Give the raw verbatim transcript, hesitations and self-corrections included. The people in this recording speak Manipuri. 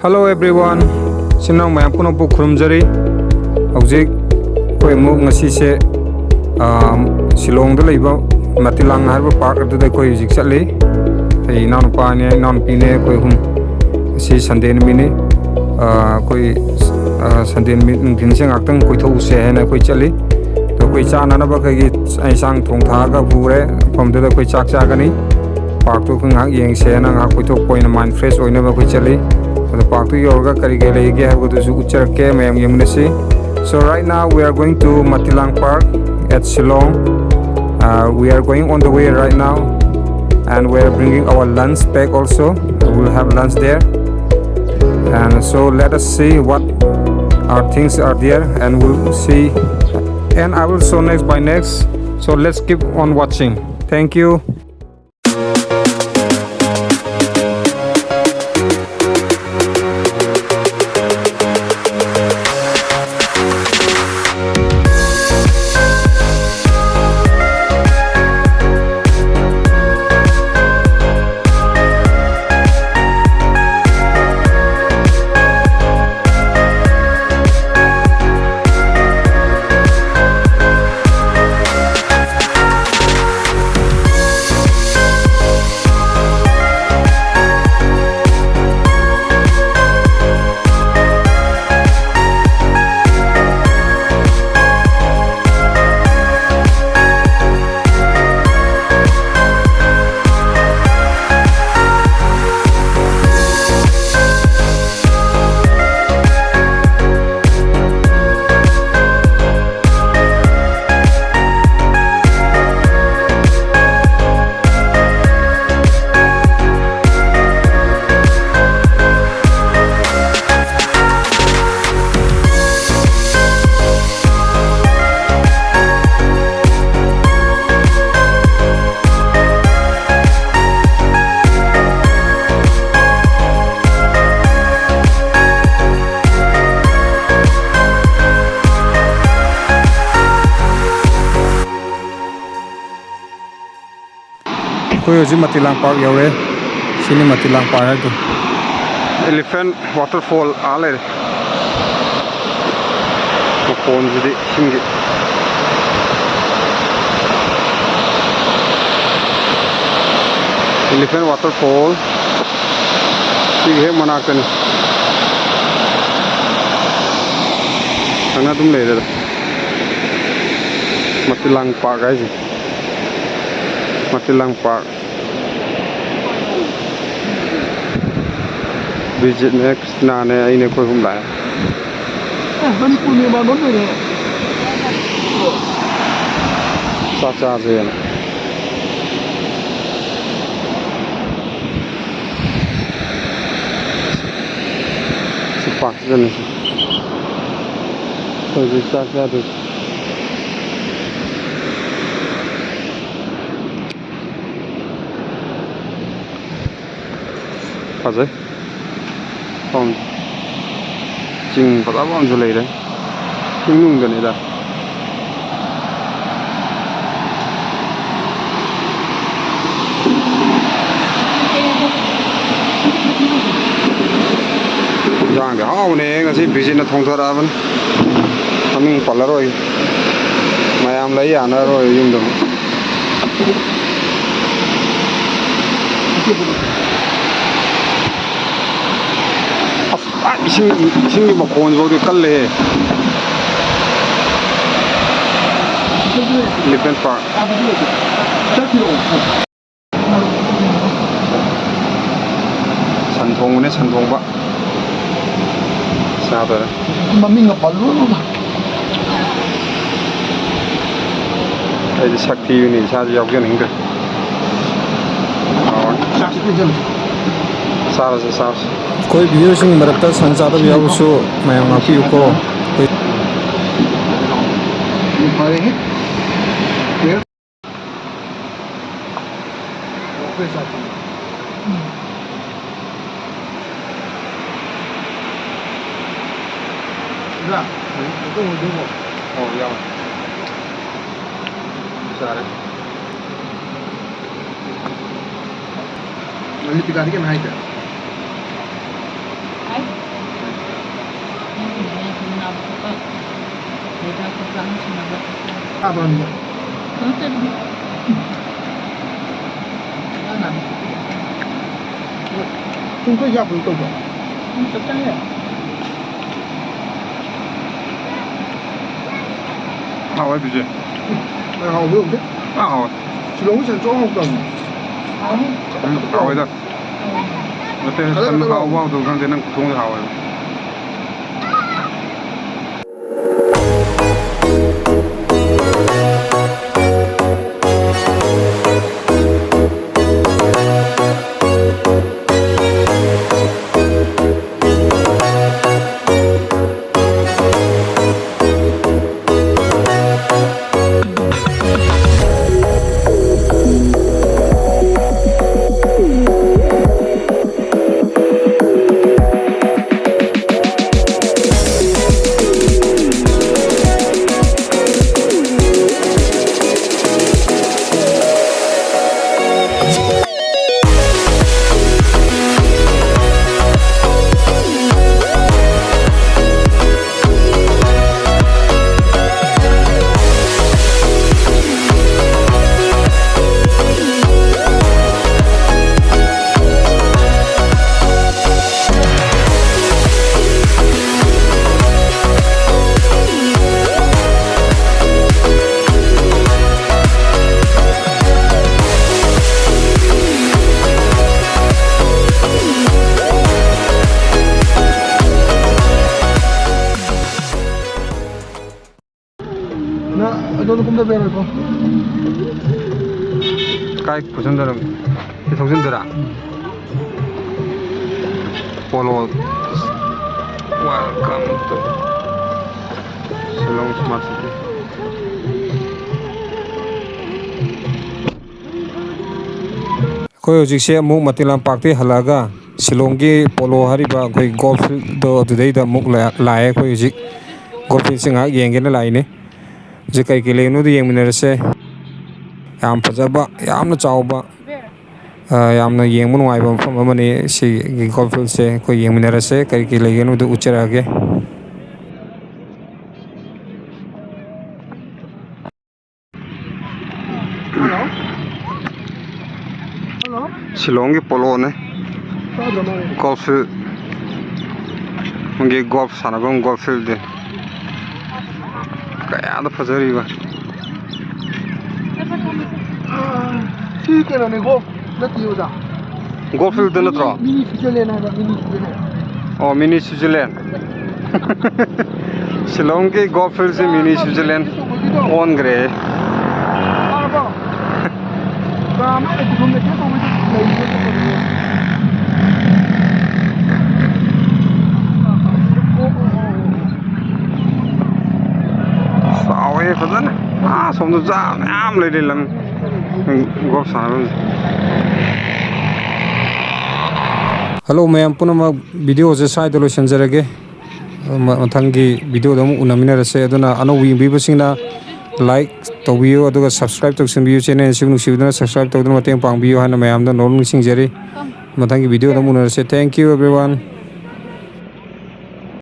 Hello everyone, ꯏꯆꯤꯟ ꯏꯅꯥꯎ ꯃꯌꯥꯝ ꯄꯨꯝꯅꯃꯛꯄꯨ ꯈꯨꯔꯨꯝꯖꯔꯤ꯫ ꯍꯧꯖꯤꯛ ꯑꯩꯈꯣꯏ ꯑꯃꯨꯛ ꯉꯁꯤꯁꯦ, ꯑꯥ, ꯁꯤꯂꯣꯡꯗ ꯂꯩꯕ ꯃꯇꯤꯂꯥꯡ ꯍꯥꯏꯔꯤꯕ ꯄꯥꯔꯛ ꯑꯗꯨꯗ ꯑꯩꯈꯣꯏ ꯍꯧꯖꯤꯛ ꯆꯠꯂꯤ꯫ ꯑꯩ ꯏꯅꯥꯎꯅꯨꯄꯥꯅꯦ, ꯏꯅꯥꯎꯅꯨꯄꯤꯅꯦ, ꯑꯩꯈꯣꯏ ꯑꯍꯨꯝ꯫ ꯉꯁꯤ ꯁꯟꯗꯦ ꯅꯨꯃꯤꯠꯅꯤ꯫ ꯑꯥ, ꯑꯩꯈꯣꯏ, ꯑꯥ, ꯁꯟꯗꯦ ꯅꯨꯃꯤꯠ ꯅꯨꯡꯊꯤꯟꯁꯦ ꯉꯥꯏꯍꯥꯛꯇꯪ ꯀꯣꯏꯊꯣꯛꯎꯁꯦ ꯍꯥꯏꯅ ꯑꯩꯈꯣꯏ ꯆꯠꯂꯤ꯫ ꯑꯗꯣ ꯑꯩꯈꯣꯏ ꯆꯥꯅꯅꯕ ꯑꯩꯈꯣꯏꯒꯤ ꯏꯟꯁꯥꯡ ꯊꯣꯡ ꯊꯥꯛꯑꯒ ꯄꯨꯔꯦ꯫ ꯃꯐꯝꯗꯨꯗ ꯑꯩꯈꯣꯏ ꯆꯥꯛ ꯆꯥꯒꯅꯤ꯫ ꯄꯥꯔꯛꯇꯨ ꯑꯩꯈꯣꯏ ꯉꯥꯏꯍꯥꯛ ꯌꯦꯡꯁꯦꯅ ꯉꯥꯏꯍꯥꯛ ꯀꯣꯏꯊꯣꯛꯄ ꯑꯣꯏꯅ mind fresh ꯑꯣꯏꯅꯕ ꯑꯩꯈꯣꯏ ꯆꯠꯂꯤ꯫ ꯑꯗꯣ ꯄꯥꯔꯛꯇꯨ ꯌꯧꯔꯒ ꯀꯔꯤ ꯀꯔꯤ ꯂꯩꯒꯦ ꯍꯥꯏꯕꯗꯨꯁꯨ ꯎꯠꯆꯔꯛꯀꯦ, ꯃꯌꯥꯝ ꯌꯦꯡꯃꯤꯟꯅꯁꯤ꯫ So right now we are going to Matilang Park at Shillong. Uh, we are going on the way right now, and we are bringing our lunch pack also. We'll have lunch there. And so let us see what our things are there, and we'll see. And I will show next by next. So let's keep on watching. Thank you. ꯑꯩꯈꯣꯏ ꯍꯧꯖꯤꯛ ꯃꯇꯤꯂꯥꯡ ꯄꯥꯔꯛ ꯌꯧꯔꯦ꯫ ꯁꯤꯅꯤ ꯃꯇꯤꯂꯥꯡ ꯄꯥꯔꯛ ꯍꯥꯏꯗꯣ꯫ Elephant waterfall ꯑꯥ ꯂꯩꯔꯦ꯫ ꯃꯈꯣꯟꯁꯤꯗꯤ ꯏꯁꯤꯡꯒꯤ꯫ Elephant waterfall ꯁꯤꯒꯤ ꯍꯦꯛ ꯃꯅꯥꯛꯇꯅꯤ꯫ ꯁꯨꯃꯥꯏꯅ ꯑꯗꯨꯝ ꯂꯩꯔꯦꯗ꯫ ꯃꯇꯤꯂꯥꯡ park ꯍꯥꯏꯁꯦ꯫ ꯃꯇꯤꯂꯥꯡ park꯫ ꯕꯤꯖꯤꯠꯅꯦ, ꯀ꯭ꯔꯤꯁꯅꯥꯅꯦ, ꯑꯩꯅꯦ, ꯑꯩꯈꯣꯏ ꯑꯍꯨꯝ ꯂꯥꯛꯑꯦ꯫ ꯑꯦ, ꯃꯅꯤꯄꯨꯔ ꯃꯦꯟꯃꯥꯟ ꯂꯣꯏ ꯂꯩꯔꯦ꯫ ꯆꯥꯛ ꯆꯥꯁꯦꯅ꯫ ꯁꯤ park ꯁꯤꯗꯅꯤ꯫ ꯍꯧꯖꯤꯛ ꯆꯥꯛ ꯆꯥꯗꯣꯏꯁꯦ꯫ ꯐꯖꯩ꯫ ꯁꯣꯝ ꯆꯤꯡ ꯐꯖꯕ ꯑꯃꯁꯨ ꯂꯩꯔꯦ꯫ ꯆꯤꯡꯅꯨꯡꯗꯅꯤꯗ꯫ ꯏꯟꯖꯥꯡꯗꯤ ꯍꯥꯎꯕꯅꯦ, ꯉꯁꯤ ꯕꯤꯖꯤꯠꯅ ꯊꯣꯡꯊꯔꯛꯑꯕꯅꯤ꯫ ꯃꯃꯤꯡ ꯄꯜꯂꯔꯣꯏ, ꯃꯌꯥꯝ ꯂꯩ ꯌꯥꯅꯔꯣꯏ ꯌꯨꯝꯗ꯫ ꯑꯁ, ꯑꯥ, ꯏꯁꯤꯡ, ꯏꯁꯤꯡꯒꯤ ꯃꯈꯣꯟꯁꯤꯐꯥꯎꯗꯤ ꯀꯜꯂꯦꯍꯦ꯫ Elephant park꯫ ꯁꯟ ꯊꯣꯡꯕꯅꯦ, ꯁꯟ ꯊꯣꯡꯕ꯫ ꯆꯥꯗꯣꯔꯦ꯫ ꯃꯃꯤꯡꯒ ꯄꯜꯂꯨꯔꯅꯨꯗ꯫ ꯑꯩꯗꯤ ꯁꯛ ꯊꯤꯕꯅꯤ, ꯏꯁꯥꯁꯨ ꯌꯥꯎꯖꯅꯤꯡꯗ꯭ꯔꯦ꯫ ꯍꯥꯎꯔꯅꯤ꯫ ꯆꯥꯛꯁꯤ ꯄꯨꯟꯁꯤꯜꯂꯨ꯫ ꯆꯥꯔꯁꯤ, ꯆꯥꯔꯁꯤ꯫ ꯑꯩꯈꯣꯏ video ꯁꯤꯡꯒꯤ ꯃꯔꯛꯇ ꯁꯟ ꯆꯥꯗꯕ ꯌꯥꯎꯔꯁꯨ ꯃꯌꯥꯝ ꯉꯥꯛꯄꯤꯌꯨꯀꯣ꯫ ꯐꯔꯦꯍꯦ꯫ ꯑꯣ, ꯌꯥꯎꯔꯦ꯫ ꯆꯥꯔꯦ꯫ ꯂꯤꯄꯤꯀꯥꯗꯤ ꯀꯩꯝ ꯍꯥꯏꯗꯦ꯫ ꯆꯥꯕ꯭ꯔꯣ ꯅꯪꯗꯤ? ꯄꯨꯡ ꯀꯌꯥ ꯌꯥꯛꯄꯗ ꯇꯧꯕ? ꯍꯥꯎꯋꯦ ꯕꯤꯖꯦ꯫ ꯎꯝ, ꯍꯥꯎꯕ ꯌꯧꯗꯦ꯫ ꯑꯥ, ꯍꯥꯎꯋꯦ꯫ ꯁꯤꯂꯣꯡꯒꯤ ꯁꯟ ꯆꯣꯛ ꯍꯥꯎꯇꯕꯅꯦ꯫ ꯎꯝ, ꯍꯥꯎꯋꯦꯗ꯫ ꯅꯠꯇꯦ, ꯁꯟ ꯍꯥꯎꯕ ꯍꯥꯎꯇꯕ ꯈꯪꯗꯦ, ꯅꯪ ꯈꯨꯊꯣꯡꯗꯤ ꯍꯥꯎꯋꯦꯕ꯫ ꯅꯪ ꯑꯗꯣꯝꯗ ꯀꯨꯝꯗꯕ ꯌꯥꯔꯣꯏꯀꯣ꯫ ꯀꯥꯏ ꯄꯨꯁꯟꯗꯣꯏꯅꯣ? ꯁꯤ ꯊꯧꯖꯤꯟꯗꯣꯏꯔꯥ? ꯎꯝ꯫ Polo. Welcome to Shillong Smart City. ꯑꯩꯈꯣꯏ ꯍꯧꯖꯤꯛꯁꯦ ꯑꯃꯨꯛ ꯃꯇꯦꯛ ꯂꯝꯄꯥꯛꯇꯒꯤ ꯍꯜꯂꯛꯑꯒ ꯁꯤꯂꯣꯡꯒꯤ ꯄꯣꯂꯣ ꯍꯥꯏꯔꯤꯕ ꯑꯩꯈꯣꯏ ꯒꯣꯜꯐ ꯐꯤꯜꯗꯣ ꯑꯗꯨꯗꯩꯗ ꯑꯃꯨꯛ ꯂꯥ-, ꯂꯥꯛꯑꯦ꯫ ꯑꯩꯈꯣꯏ ꯍꯧꯖꯤꯛ ꯒꯣꯜꯐ ꯐꯤꯜꯁꯦ ꯉꯥꯏꯍꯥꯛ ꯌꯦꯡꯒꯦꯅ ꯂꯥꯛꯏꯅꯦ꯫ ꯍꯧꯖꯤꯛ ꯀꯩ ꯀꯩ ꯂꯩꯕꯅꯣꯗꯣ ꯌꯦꯡꯃꯤꯟꯅꯔꯁꯦ꯫ ꯌꯥꯝ ꯐꯖꯕ, ꯌꯥꯝꯅ ꯆꯥꯎꯕ꯫ ꯑ, ꯌꯥꯝꯅ ꯌꯦꯡꯕ ꯅꯨꯡꯉꯥꯏꯕ ꯃꯐꯝ ꯑꯃꯅꯤ꯫ ꯁꯤꯒꯤ ꯒꯣꯜꯐ ꯐꯤꯜꯁꯦ ꯑꯩꯈꯣꯏ ꯌꯦꯡꯃꯤꯟꯅꯔꯁꯦ, ꯀꯔꯤ ꯀꯔꯤ ꯂꯩꯒꯦ ꯍꯥꯏꯕꯗꯨ ꯎꯠꯆꯔꯛꯑꯒꯦ꯫ ꯁꯤꯂꯣꯡꯒꯤ ꯄꯣꯂꯣꯅꯦ꯫ Golf field. ꯃꯣꯏꯒꯤ ꯒꯣꯜꯐ ꯁꯥꯟꯅꯐꯝ ꯒꯣꯜꯐ ꯐꯤꯜꯗꯤ꯫ ꯀꯌꯥꯗ ꯐꯖꯔꯤꯕ꯫ ꯁꯤ ꯀꯩꯅꯣꯅꯤꯀꯣ, ꯅꯠꯇꯦ ꯑꯣꯖꯥ꯫ ꯒꯣꯜꯐ ꯐꯤꯜꯗ ꯅꯠꯇ꯭ꯔꯣ? ꯃꯤꯅꯤ ꯁ꯭ꯋꯤꯖꯔꯂꯦꯟ ꯍꯥꯏꯕ, ꯃꯤꯅꯤ ꯁ꯭ꯋꯤꯖꯔꯂꯦꯟ꯫ ꯑꯣ, ꯃꯤꯅꯤ ꯁ꯭ꯋꯤꯖꯔꯂꯦꯟ꯫ ꯁꯤꯂꯣꯡꯒꯤ ꯒꯣꯜꯐ ꯐꯤꯜꯁꯤ ꯃꯤꯅꯤ ꯁ꯭ꯋꯤꯖꯔꯂꯦꯟ ꯑꯣꯟꯈ꯭ꯔꯦ꯫ ꯇꯥꯔꯕꯣ? ꯀꯥ ꯑꯃ ꯑꯦꯇꯤꯀꯣꯝ ꯂꯩꯇꯦ ꯇꯧꯕꯩꯗꯣ ꯂꯩꯔꯤꯕ ꯇꯧꯕꯗꯨꯅꯦ꯫ ꯆꯥꯎꯋꯦ ꯐꯖꯅ꯫ ꯑꯥ, ꯁꯣꯝꯗ ꯖꯥ ꯃꯌꯥꯝ ꯂꯩꯔꯦ ꯂꯝ꯫ ꯒꯣꯜꯐ ꯁꯥꯟꯅꯐꯝꯁꯦ꯫ ꯍꯜꯂꯣ ꯃꯌꯥꯝ ꯄꯨꯝꯅꯃꯛ, ꯚꯤꯗꯤꯑꯣꯁꯦ ꯁ꯭ꯋꯥꯏꯗ ꯂꯣꯏꯁꯤꯟꯖꯔꯒꯦ꯫ ꯃ-, ꯃꯊꯪꯒꯤ ꯚꯤꯗꯤꯑꯣꯗ ꯑꯃꯨꯛ ꯎꯅꯃꯤꯟꯅꯔꯁꯦ꯫ ꯑꯗꯨꯅ ꯑꯅꯧꯕ ꯌꯦꯡꯕꯤꯕꯁꯤꯡꯅ ꯂꯥꯏꯛ ꯇꯧꯕꯤꯌꯨ, ꯑꯗꯨꯒ ꯁꯕꯁꯀ꯭ꯔꯥꯏꯕ ꯇꯧꯁꯤꯟꯕꯤꯌꯨ꯫ ꯆꯦꯅꯦꯜ ꯑꯁꯤꯕꯨ ꯅꯨꯡꯁꯤꯕꯤꯗꯨꯅ ꯁꯕꯁꯀ꯭ꯔꯥꯏꯕ ꯇꯧꯗꯨꯅ ꯃꯇꯦꯡ ꯄꯥꯡꯕꯤꯌꯨ ꯍꯥꯏꯅ ꯃꯌꯥꯝꯗ ꯅꯣꯜꯂꯨꯛ ꯅꯤꯡꯁꯤꯡꯖꯔꯤ꯫ ꯃꯊꯪꯒꯤ ꯚꯤꯗꯤꯑꯣꯗ ꯑꯃꯨꯛ ꯎꯅꯔꯁꯦ꯫ Thank you everyone.